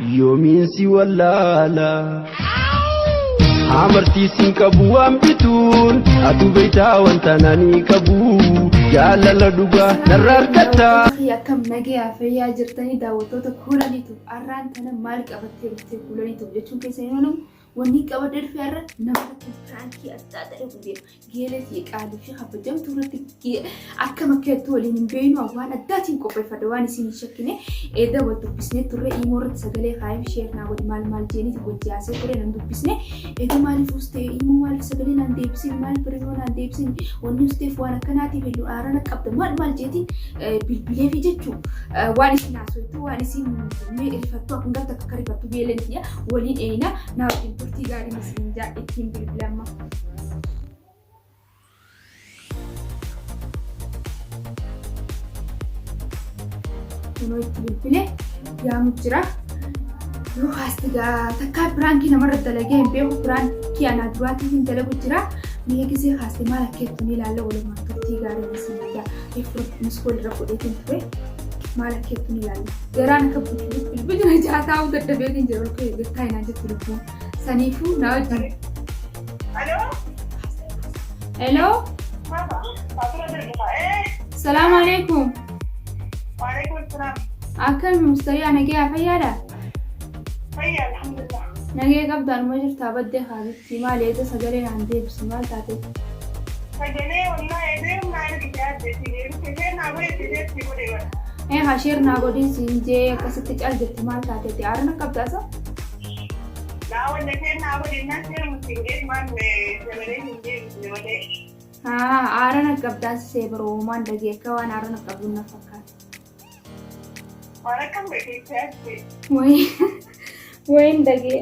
Yoomiin si wallaala. Amartii siin qabu waan bituun atu beektaa wanta nani qabu jaalala dhugaa narra argatta. Akkam nagayaa fayyaa jirtanii daawwattoota kuulaniitu arraan tana maal qabattee dhuftee kuulaniitu jechuun keessa hin oolamu. Wanni qabadhee dhufe har'a nama irratti piraankii addaa ta'e deema. Geelee fi qaalii fi kabajamtuu irratti akka makkeettu waliin hin beeknu waan addaatiin qopheeffadha waan isin hin shakkine eeda wal dubbisnee turre imoo irratti sagalee kaayee sheer naa godhi maal maal jeeniiti wajji haasee ture nan dubbisne eeda maaliif ustee imoo maaliif sagalee naan deebisin maaliif barreeffama naan deebisin wanni usteef waan akkanaatiif hedduu aarana qabda maal maal jeetiin bilbilee fi jechuu waan isin haasoftu waan isin mee rifattu akkuma gafta akka rifattu geeleen tiyya waliin eeyna naa wajjin turtii gaarii isin jaa ittiin bilbilamma. Kunoo itti bilbile yaamu jira. Yoo kaasti gaa takkaa piraankii namarra dalagee hin beeku piraankii anaa duraatiin hin dalagu jira. Mee gisee kaaste maal akka jettu ni ilaalla walumaan turtii gaarii isin jaa. Reefu miskool irra godheetiin ture maal akka jettu ni ilaalla. Garaan akka bilbilina jaa taa'uu dadhabeetiin jira ol ka'ee gattaa hinaan jettu lubbuun. Saniifuu naa wajjin. Alo? Hello? Mama, fatura darbuka. Eh, Salaam alaikum. waalaikum salam. Akkami mustariyaa nagee fayyaadha? Fayya, alhamdulillah. Nagee qabdaan ma jirtaa baddee haabitti maal eega sagalee naan deebisu maal taate? Sagalee wallahi deem naa ergite adde si deebise isheen naa godhe si deebsi godhe bara. Ee hasheer naa godhin siin jee akkasitti cal jette maal taateeti aarna qabdaasa? Naa walla isheen naa godhe naan seeruma si godhe maal sagalee hin deebisne malee. Haa aarana qabdaasa see baroomaan dhagee akka waan aarana qabduun na fakkaata. Waan akkam beekte adde. Wayi wayin dhagee.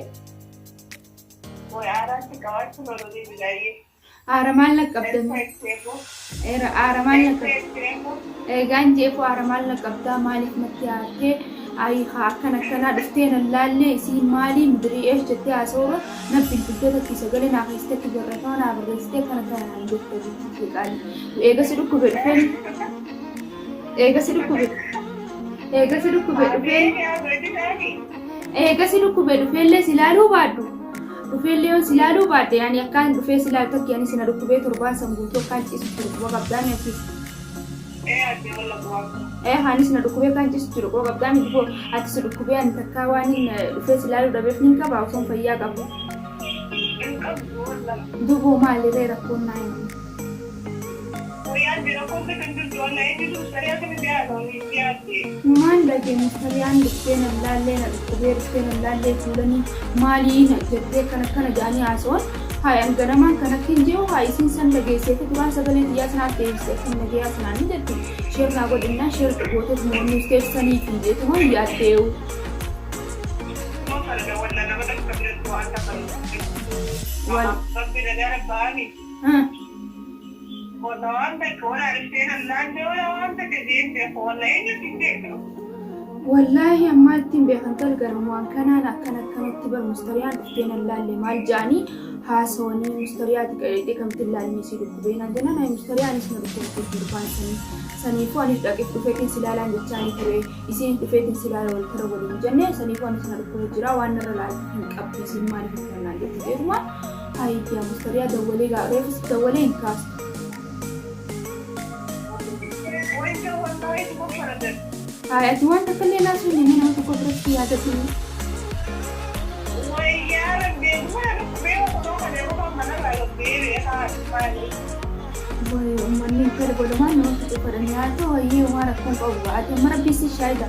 Way aaraatti qabaachuun oduu deebilaayee. Aara maal na qabda? Eera aara maal na qabda? Eegaan jeefu aara maal na qabdaa maaliif natti aartee ayi haa akkan akkanaa dhuftee nan laallee isiin maalii midirii eesh jettee haasa'uura na bilbiltee takkii sagalee naa keessatti akki barreeffama naa barreessitee akkana akkana naan jette jechuudha qaali. Eegasi dhukkube dhufeen eegasi dhukkube eegasi dhukkube dhufeen eegasi dhukkube dhufeellee si ilaaluu baadhu. Dhufeellee yoon si ilaaluu baadhe ani akkaan dhufee si ilaalu takki ani sina dhukkubee torbaan san guutuu akkaan ciisu jiru quba qabdaa mi atis? Ee anis na dhukkubee akkaan ciisu jiru quba qabdaa mi duboo ati si dhukkubee ani takkaa waan hin dhufee si ilaaluu dhabeef nin qabaa osoon fayyaa qabu. Duboo maaliree rakkoon naa himi. Maal dhagee mustariyaan dhuftee nan laallee na dhukkubee dhuftee nan laallee fuulanii maalii na jettee kana kana jedhanii haasa'an hayi an ganamaan kan akka hin jiru hayi isin san dhageessee fi duraan sagalee xiyyaa sanaaf deebisee akkam nagayaa sanaan hin jetti sheer naa godhinnaa sheer gootee moonni usteef sanii fi jeetuma yaaddeewu. Wal. Walla waan takka wala ariftee nan laalle wala waan takka jeen beeku walla eenyutti hin beeknu. Wallaahi ammaa ittiin beekan talgaran waan kanaan akkan akkanatti bar mustariyaan dhuftee nan laalle maal ja'anii haasawanii mustariyaati qajeeltee kamitti hin laalne si dhukkubee naan jennaan ani mustariyaanis na dhukkubte torbaan sanii saniifuu anis dhaqeef dhufeetiin si laalaan jechaanii ture isiin dhufeetiin si laala wal tara waliin jenne saniifuu anis na dhukkuba jira waan narra laaltu hin qabdu isiin maaliif akkan naan jette jeetuma Ayii yaa mustariyaa dawwalee gaa reefus dawwalee hin kaastu. Wayita wallahi tuma faradan. Hayi ati waan takka illee naasuu hin nama tokko biratti yaadadhu. Wayyaa rabbi dura dhukkubee kunoo kana yeroo manarraa gabbee beekaa maali. Wayi uummanni intala godhumaan nama fixuu fedhanii haa ta'u hayyee waan rakkoon qabu ati amma rabbii si shaayida.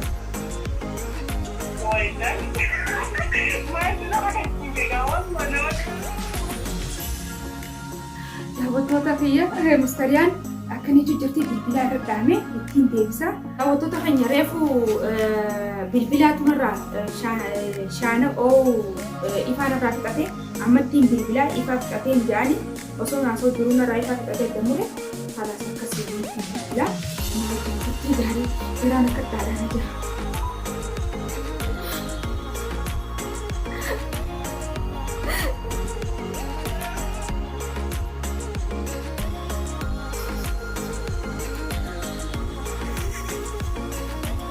Daawwattoota kiyya mustariyaan akkana jechuun jirti bilbilaa irra dhaame ittiin deebisa. Daawwattoota keenya reefu bilbilaa tunarraa shaana oo ifaan irraa fixate amma ittiin bilbilaa ifaa fixatee hin ja'ani osoo naasoo jiruu narraa ifaa fixatee adda mure halas akkasii ittiin bilbilaa maal turtii gaarii garaan akka dhaadhaan jira.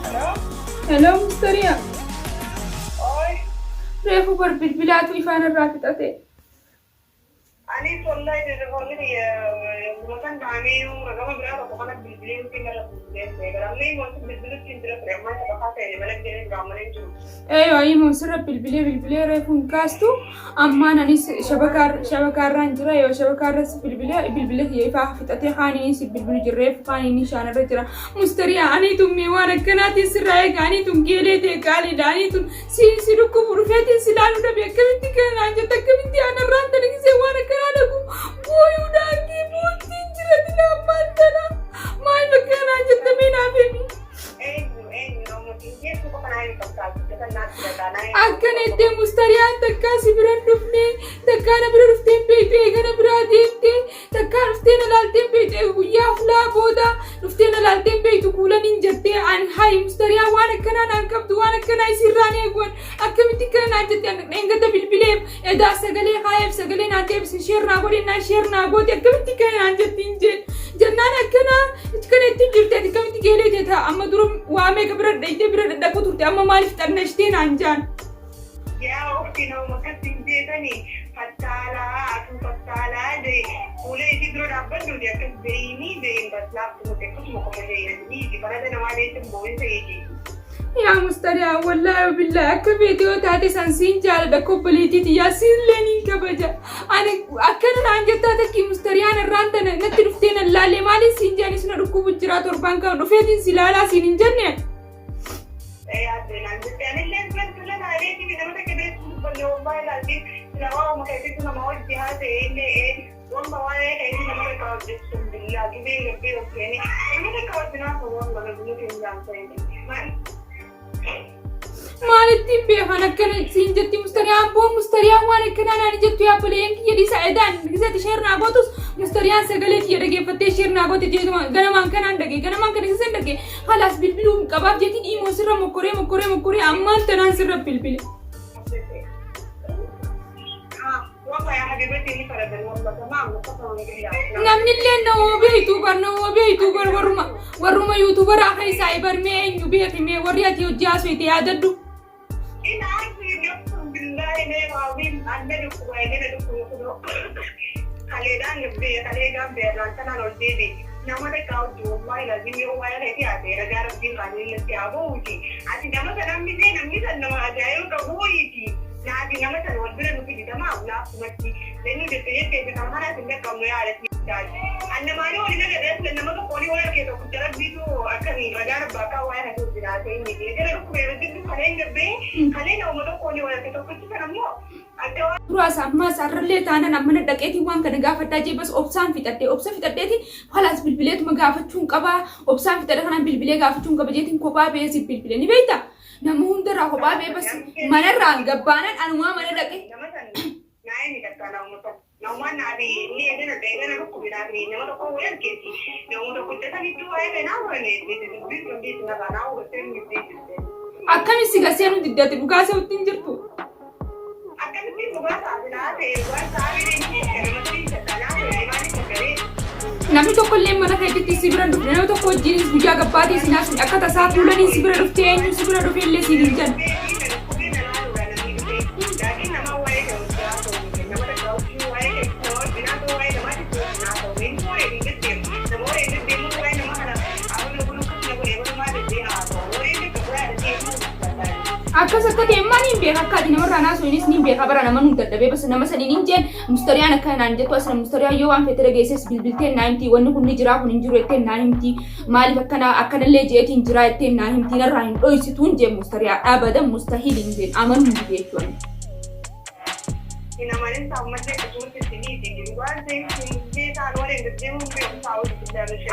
Hello? Hello, Mustariya. Oi. Reefu bar bilbilaatu ifaan irraa fixate. Anis wallahi telefoonni kiyya gumataan ta'anii gama biraa tokko kana bilbilee yookiin irra bilbilee garamni wanti bilbilutti hin jira ture, ammaa isa bakkaa ta'e mana jireen gaamalee jiru. Eeyyoo, himuun sirra bilbilee bilbilee reefu hin kaastu. Ammaan anis shabakaarraan jira, yoo shabakaarras bilbilee bilbilee kiyya ifaa fixatee kaaniin si bilbilu jira, reefu kaaniin shaanarra jira. Mustariyaa, aniitu mee waan akkanaatiin sirraa eega, aniitu geelee ta'e qaaliidha, aniitu si dhukkubu dhufeetiin si laaluu dhabe, akkamitti kana naan jette? Akkamitti anarraan tana gisee waan akkanaa dhagu booyuudhaan kee boottiin jira dila ammaan tana maal bakka naan jette? Mee naaf himi. Eenyu eenyu namooti jechuun qofa naa hin fakkaatu naatti dhagaanaa. Akkana ittee mustariyaan takkaa si bira hin dhufne, takkaa na bira dhuftee hin beektu, eegana biraa deemte, takkaa dhuftee na laaltee hin beektu, guyyaa fulaa booda dhuftee na laaltee hin beektu kuulan hin jettee. An hayi, mustariyaan waan akkanaa naan qabdu, waan akkanaa isirraan eeguun, akkamitti akkana naan jette? An dheengada bilbileef edaa sagalee kaayeef, sagalee naan deebisin, share naa godhe naan share naa goote, akkamitti akkana naan jetti hin jeen jennaan, akkana kana ittiin jirte, ati akkamitti geelee teeta? Amma dura waa meeqa bira dhayitee bira dhadhaqu turte, amma maaliif xannashtee naan jaan? Yaa ofti, nama akkas hin jeetanii fattaalaa, atuu fattaalaa jee fuula isii dura dhaabbadhuuti akkas jeeyinii jeeyin, bas laaftu mute akkasuma qofa jeeyinii farada namaa deetin boo'insa eegi. Yaa Mustariyaa, wallaahi billaahi, akka feete yoo taate san siin jaaladha, akka obboleettiiti yaa siinlee niin kabaja. Ani akkana naan jettaa takkii mustariyaan irraan tana natti dhuftee nan laalee maaliin siin jedhani, suna dhukkubu jira torbaan kana dhufeetiin si laalaa siin hin jenne. Naan jette anillee bira tole laalee nama takka biratti dubbanne, wallahi laatiin sila waa keessatti nama hojii haa ta'e illee wanta waa'ee keetii nama takka hojjechuun billaa gibee gabbee of seeni nama takka hojii ta'u waan nuti hin jaamsanii. Maalittiin beekan akkana siin jetti mustariyaan? Boo, mustariyaan waan akkanaa naan jettu, yaa obboleeyyan kiyya dhiisa, edaan gisatti share naa gootus mustariyaan sagalee kiyya dhageeffattee share naa goote jeetuma ganamaan kanaan dhagee, ganamaan kana kisan dhagee, halaas bilbiluu qabaaf jeetiin imoo sirra mokkoree mokkoree mokkoree ammaan tanaan sirra bilbile. والله يا حبيبتي اني فردا والله تمام قسما بالله. Namni illee nama beeytuu bar, nama beeytuu bar, warruma YouTuberaa keessaa bar, mee eenyu beeki? Mee warri ati hojii haasofte yaadadhu. إن عارفة يقسم بالله ليه العظيم أنا دكتور أنا دكتور خليدان نبي خليدان بيران سنة نولدي nama takka hojii, wallahi lazim yoo waa'ee keetii haasa'e ragaa rabbiin kaanii natti haa ba'uuti. Ati nama sana misee namni san nama ajaa'iba qabuuti. Naati nama sana wal bira nuti bitamaaf laafumatti. Namni jette jette kan kanaas hin dhaqqabnu yaadatti. Annamaanii waliin agarrees nama tokko olii wal argee tokko rabbiitu akkamii ragaa rabbaa akka waa'ee keetii hojii haasa'e inni. Gara dhukkubee irratti kaleen gabbee kaleen nama tokko olii wal argee tokkichi sana immoo akka waan Duraas ammaas har'allee taanaan amma dhaqeetiin waan kana gaafadhaa jee, bas obsaan fixadhee, obsa fixadheetiin halaas bilbileetuma gaafachuun qabaa, obsaan fixadhe kanaan bilbilee gaafachuun qaba jeetiin kophaa ba'ee si bilbile, ni beektaa? Nama hundarraa kophaa ba'ee, bas manarraa gabbaanan anumaa mana dhaqe. Nama san naa inni takka nama san namumaan naa fi inni eegana eegana dhukkubi naa fi nama tokko wayii argeeti nama tokko jasanitti waa'ee kanaa warane dubbiin sun dhiisi narraa naa hubattee inni dhiisiste. Akkami si gasee nu diddate dhugaa isa wajjin jirtu? Akkamitti dhugaa taate naa ta'e waan ta'aa inni namatti takka naa ta'e maaliif sagalee. Namni tokko illee mana keetitti si bira dhufne, nama tokko wajjinis guyyaa gabbaatee si naasni akka tasaa kuulanii si bira dhuftee, eenyu si bira dhufe illee siin hin jennu. Akkas akka ta'e maal hin beeka, akka ati namarraa naasuu innis ni beeka bara nama nu dadhabee, bas nama saniin hin jeen mustariyaan akka naan jettu asina mustariyaan yoo waan fete dhageesses bilbiltee naa himti, wanni kun ni jira kun hin jiru jettee naa himti, maaliif akkana akkanallee jeetiin jira jettee naa himti, narraa hin dhoysituun jeen mustariyaa dhaabada mustahiil hin jeen amanuu hin dide jechuudha. Hin amanin saammallee akkasumatti itti dhiisi. Waan ta'eef isaan waliin deddeemuun beeku taa'u.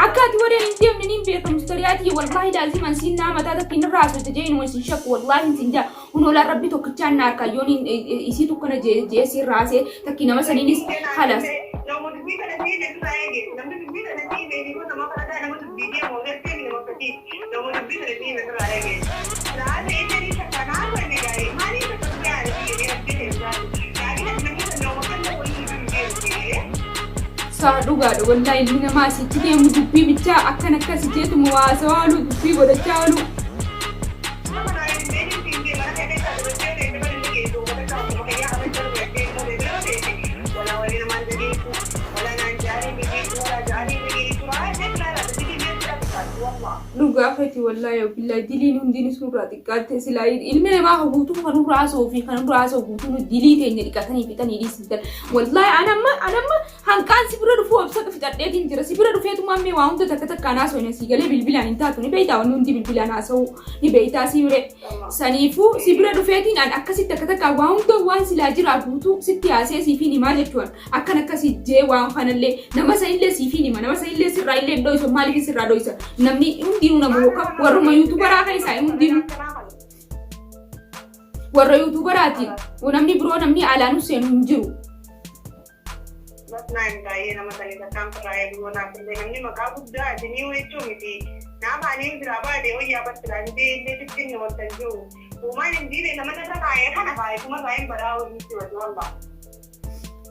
Akka ati warreen hin deemne niin beeka mustariyaati, wallaahi laaziman siin naa mataa takka hin irraa haasofte jee inuma isin shakku, wallaahi hin sin jaa hunoolaa rabbi tokkichaan na harkaa yoon isii tukkana jee jee siin raasee takki nama saniinis halas. Nama dubbii kana siin irraa eege. Namni dubbii kana siin eege kun nama kana nama dubbii deemu gartee nama akkasii. Nama dubbii kana siin irraa eege. Raasa eeganii shakkanaa wanni gaarii maaliif akka gaarii jedhee rabbi keessaa. Gaarii namni sana nama kana waliin hin deemu. Saa dhugaadha, wallaahi ilmi namaa asitti deemu dubbii bichaa akkan akkas jeetuma waasawaa oolu dubbii godhachaa oolu. Nama naa hin beekin siin deema mana keessaa dabarsee ta'e nama inni geessu. keeti wallaahi billaahi diliin hundinuu nurraa xiqqaatte silaa ilmi namaa kan guutuu kan nurraa haasa'uu fi kan nurraa haasa'u guutuu dilii teenya dhiqatanii fixanii dhiisan. Wallaahi anamma anamma hanqaan si bira dhufuu obsa fixadheetiin jira. Si bira dhufeetumaa mee waa hunda takka takkaan haasa'u si galee bilbilaan hin taatu ni beektaa wanni hundi bilbilaan haasa'u ni beektaa si bire. Saniifuu si bira dhufeetiin an akkasitti takka takkaan waa hunda waan silaa jira guutuu sitti haasee siifiin himaa jechuun akkan akkasii jee waan kanallee nama sanillee siifiin hima nama sanillee sirraa illee hin dho'isu maaliif sirraa dho'isa namni hundinuu nama yookaan warruma yuutuubaraa keessaa hundinuu warra yuutuubaraati namni biroo namni alaanuu seenu hin jiru. Basnaa hin baay'ee nama sanii takkaan firraa eeguu naaf illee namni maqaa guddaa isinii jechuu miti. Naaf ani biraa baadee wayyaa basiraan illee sittin wanta hin jiru. Uumaan hin diine nama narra kaa'ee kana kaa'ee kuma irraa hin badaa hojiitti wajji wallah.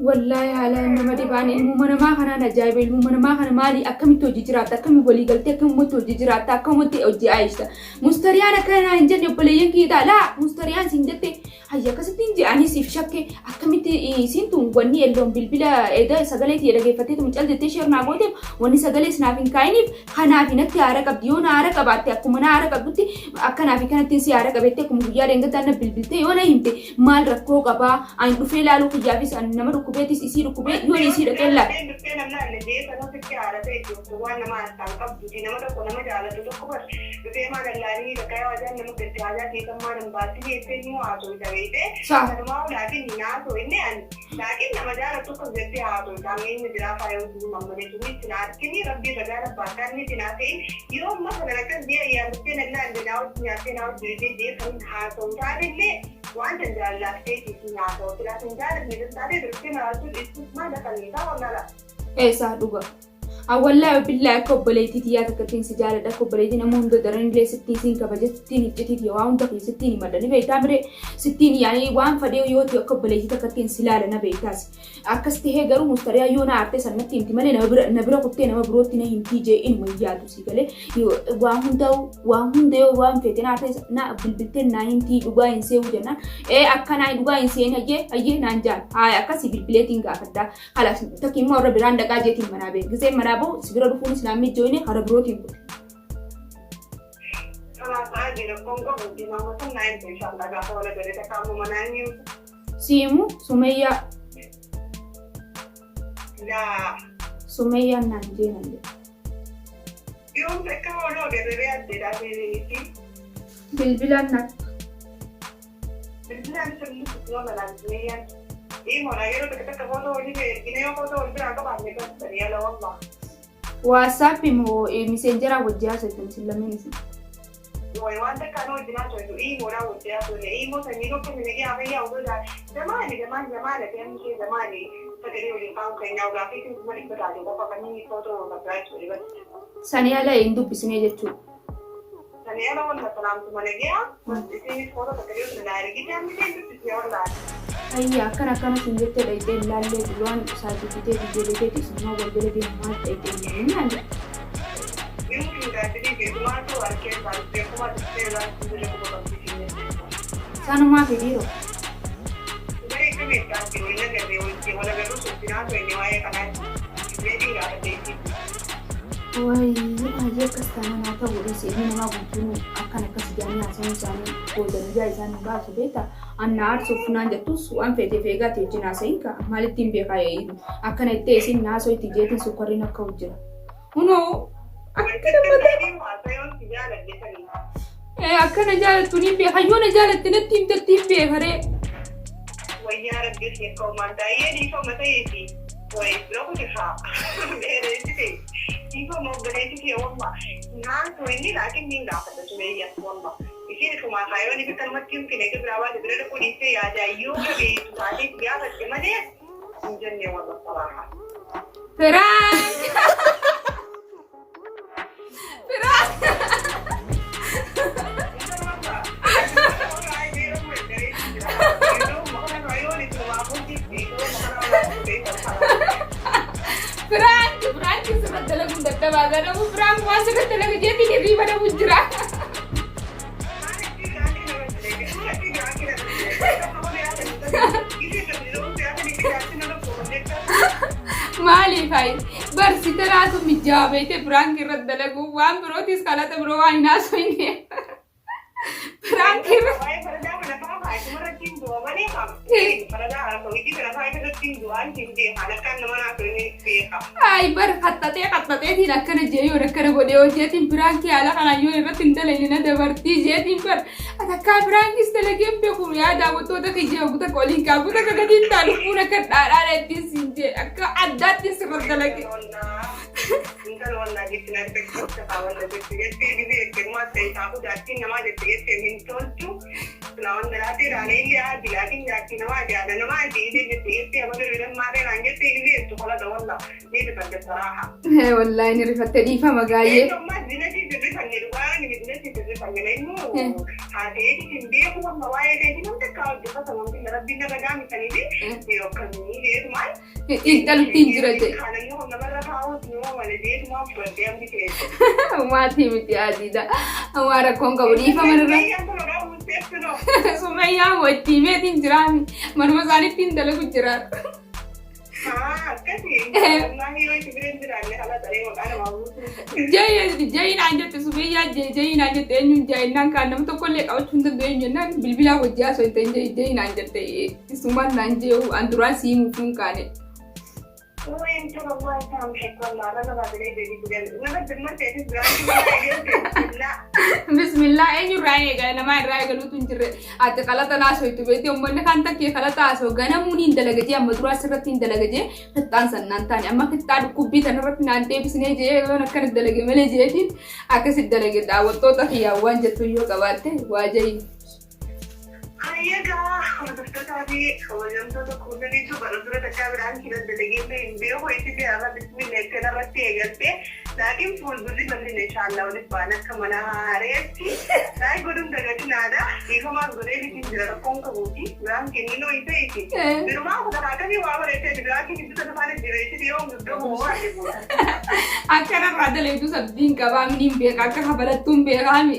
Wallaahi haalaan nama dhibaan ilmuma namaa kanaan ajaa'iba ilmuma namaa kana maali akkamitti hojii jiraatta akkamitti walii galtee akkamitti hojii jiraatta akkamitti hojii aayishta mustariyaan akkana naa hin jenne obboleeyyan kiyya laa mustariyaan siin jette hayya akkasitti hin je'anis if shakke akkamitti isiin tun wanni elloon bilbila eda sagalee tiyya dhageeffatteetu mucal jettee sheer naa gooteef wanni sagalee sinaaf hin kaa'iniif kanaaf natti haara qabdi yoo na haara qabaatte akkuma na haara qabdutti akkanaa fi kanatti si haara qabeette akkuma guyyaa dheengaddaa na bilbiltee yoo na himte maal rakkoo qabaa ani dhufee laaluu kiyyaafis ani nama dhukkubeetis isii dhukkubee yoo isii dhaqee laal. Dhuftee namni alle jee sanuu sitti haara ta'e jirtu waan nama harkaan qabduti nama tokko nama jaalatu tokko bar dhufee maal allaalii bakka yoo ajaan nama gadi haajaa keessan maal hin baatti jettee nu haasoo isa beekte. Kanumaa laakiin ni haasoo inni ani laakiin nama jaalatu tokko jettee haasoo isa amma inni biraa faayoo jiru mammalee tuni itti na argini rabbii irra gaara baakkaan ni sinaa ta'in yoo amma sana akkas jee ayyaan dhuftee na laalle naa hojii nyaattee naa hojii jee kan haasa'u taatellee waan tan jaalalaaf ta'e si haasa'u silaa sin jaalatne tan taatee dhuftee maraachuu dhiistus maal afanii isaa wallaala. Eessaa dhuga. Wallaahi billaahi akka obboleettii tiyyaa takkattiin si jaaladha akka obboleettii nama hunda daran illee sittiin siin kabaja sittiin iccitii tiyya waa hunda kiyya sittiin himadha ni beektaa miree sittiin yaani waan fadhee yoo ta'e akka obboleettii takkattiin si laala na beektaas. Akkas tahee garuu mustariyaa yoo na aarte san natti himti malee nama bira na bira kuttee nama birootti na himtii jee inuma hin yaadu si galee waa hunda waa hunda yoo waan feete na aarte na bilbiltee na himtii dhugaa hin see'u jennaan ee akkanaa dhugaa hin se'in hayyee hayyee naan jaan haaya akkasii bilbileetiin gaafadhaa halas takki immoo warra biraan dhaqaa jeetiin manaa ba'e gisee manaa bahu si bira dhufuunis naan mijjooyne hara birootiin kute. Kanaaf adii rakkoon qabu diimaa san naa himte inshallah gaafa wal agarre takka ammoo manaa hin himtu. Siimu Sumayyaa. Laa. Sumayyaan naan jeenan jedhe. Yoom takka wal agarre addeedhaa feeteeti. Bilbilaan naan. Bilbilaan sirni nama laal Sumayyaan. Imoodha yeroo takka takka footoo walii ergine yoo footoo wal biraa qabaanne bas yala wallah. WhatsApp moo Messengeraa wajji haasoftan isin lameen isin. Way waan takka nu wajjin haasoftu imoodhaa wajji haasofne imoo sanyii tokko sin eegee afayyaa osoo zamaani zamaan zamaana ta'an ishee zamaani sagalee waliin kaa'u keenyaa gaafii isin 500,000 taate qofa kan inni footoo surprise godhe bas. Sanii ala hin dubbisnee jechuudha. Sanii ala walla salaamtuma nagiyaa isinis footoo takka dhiyoo na ergite hammi isheen dubbisne wallaahi. Ayyaa akkana akkana siin jettee dhayxee ilaallee duraan isaa jibbitee jijjiirreeteeti isinuma wal jala deemu maal dhayxee ilaallee naan jedhe. Yumkin gaazexii beekumaatu harkee beekumaa dubbisee ilaalchu jira kuma qabsiisin jechuudha. Sanumaa fi dhiiroo. Garee qabeessaatti waliin agarree walitti wal agarruu sochii inni waa'ee kanaa beekin gaafateetti. Wayii baay'ee akkas taanaan haa ta'u dhiisi ilmi namaa guutuun akkan akkas ijaanii haasawuun isaanii boodan ijaa isaan hin baasu beektaa anna aarsuuf naan jettus waan feeteef eegaati wajjin haasa'iin ka maalittiin beekaa akkana ittee isin naasoo itti jeetiin sukkarriin akka hojjira. Kunoo akka nama akkana jaalattu ni beeka yoo na jaalatte natti himtetti hin beekaree. Wayyaa rabbi sheekka uumaan taa'ee dhiifama ta'eeti. Wayi bira kutifaa. Dheereessite. Dhiifama obboleetti wamma. Naan sun inni laakiin niin gaafata sumeeyya wamma. Isheen ifumaa kaayoon ifi kanumatti himtine egaa biraa baate bira dhaquu dhiistee yaadaayyuu qabeessu taatee gaafatte malee hin jenne walla saraaha. Prank! Prank! Prank! Prank sirratti dalaguun dadhabaa ganamu prank waan sirratti dalagu jeetiin hirriiba dhabu jira. Maaliif ayi? Barsi tanaatu mijjaa beekte piraanki irratti dalaguu waan birootis kalata biroo waan hin haasofne. Piraanki irratti. Waa'ee faradaa kana fa'aa haasuma irratti hin du'a malee faradaa haasawwitii kana fa'aa irratti hin du'aan hin beekan akkaan nama naasoo beeka. Ay bar qaxxaxee qaxxaxeetiin akkana jee yoon akkana godhee hojjeetiin piraankii haala kanaan yoo irratti hin dalagne na dabartii jeetiin bar atakkaa piraankis dalageen beeku yaa daawwattoota kiyya guta oliin kaa guta ka gadiin taa lubbuun akka dhaadhaan ittiin siin jee akka addaatti sirra dalage. Intala wallaa jetti na argachuuf walla jetti jettee dhibee jettee maal ta'e taaku jaartiin namaa jette jettee hin tolchu. Lawan dalaatee dhaalee illee haa jilaatiin jaartii namaa jaala namaa jettee jette jettee abaluu jedhan maarree naan jettee dhibee jettu kolata walla ni rifadde saraaha. Wallaahi ni rifatte dhiifama gaayyee. Ammaa zinatii sirrifanne dhugaa ni zinatii sirrifanne immoo haateeti hin beeku amma waa'ee keetii namni akka hojjetata wanti rabbiin nama daamisanii fi yeroo akkamii beekumaan. Xiinxaltiin jira jedhe. Kanammoo namarra taa'uus nama malee beekumaan fudhattee hambi ta'e. Maatii miti adiidha. Waa rakkoon qabu dhiifama irra. Sumayyaan wajjii meetiin jiraami. Manuma isaaniitti hin dalagu jira. Jayi naan jette Sumayyaa jayi naan jette eenyuun jayinnaan kaan nama tokkollee qabachuu hin danda'u eenyu jennaan bilbilaa wajjii haasoo hin ta'in jayi naan jette sumaan naan jeewu an duraa sii himuuf hin kaane. Bismillah eenyurraa eegale namaa irraa eegaluutu hin jirre ati qalata naasoytu beekte uummanni kan takkee qalata haasoo ganamuun hin dalagajee amma duraa sirratti hin dalagajee qixxaan san naan taane amma qixxaa dhukkubbii tan irratti naan deebisnee jee yoon akkana dalage malee jeetiin akkasi dalage daawwattoota kiyyaa waan jettu yoo qabaatte waa jayi. Hayyagaa hordoftootaa fi kabajamtoota kunnaniitu bara dura takkaa biraan kina dalagee hin beeku itti deemaa bismillah itti irratti eegalte laakiin fuuldurri bal'ina inshaallaa waliif ba'an akka mana haareetti laayik godhuun dagatinaadha dhiifamaan godhee bitiin jira rakkoon qabuuti biraan kenninoo isa iti birumaa kutaa akkamii waa bareechee biraan kennitu sana faana jireessiti yoo guddoo moo waa jedhu. Akkanarraa dalayduu sabdiin qabaa miniin beeka akka kafalattuun beekaami.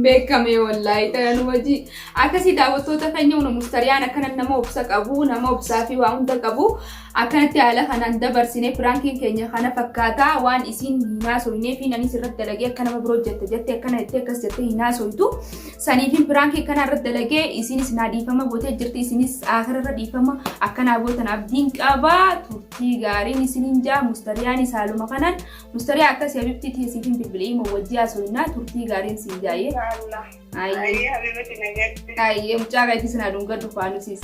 Beekame wallaahi tanan wajii akkasii daawwattoota keenya hunda mustariyaan akkana nama obsa qabu nama obsaa fi waa hunda qabu akkanatti haala kanaan dabarsine piraankiin keenya kana fakkaataa waan isiin hin haasofnee fi nanis irratti dalagee akka nama biroo jette jette akkana jettee akkas jettee hin haasoytu saniifin piraankii akkana irratti dalagee isinis naa dhiifama gootee jirti isinis akirarra dhiifama akkanaa gootan abdiin qaba turtii gaariin isiniin jaa mustariyaanis haaluma kanaan mustariyaa akkas habibtii teessiifin bilbilii moo wajjii haasoynaa turtii gaariin siin jaayee. Ayyee. Ayyee mucaa keetii sinaa dhungadhu faanusiis.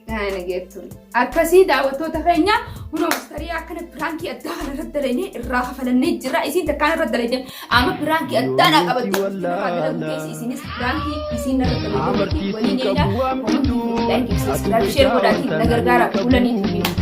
Nageettu. Akkasii daawwattoota keenya hunoo mustariyaa akkana piraankii addaa kana irratti dalagnee irraa kafalannee jirra. Isiin takkaan irratti dalagnee amma piraankii addaa naa qabattee irraa dalagu keessa isinis piraankii isiin irratti dalagnee waliin eenyaa. Like, subscribe, share godhaatiin na gargaara. Fuulanii.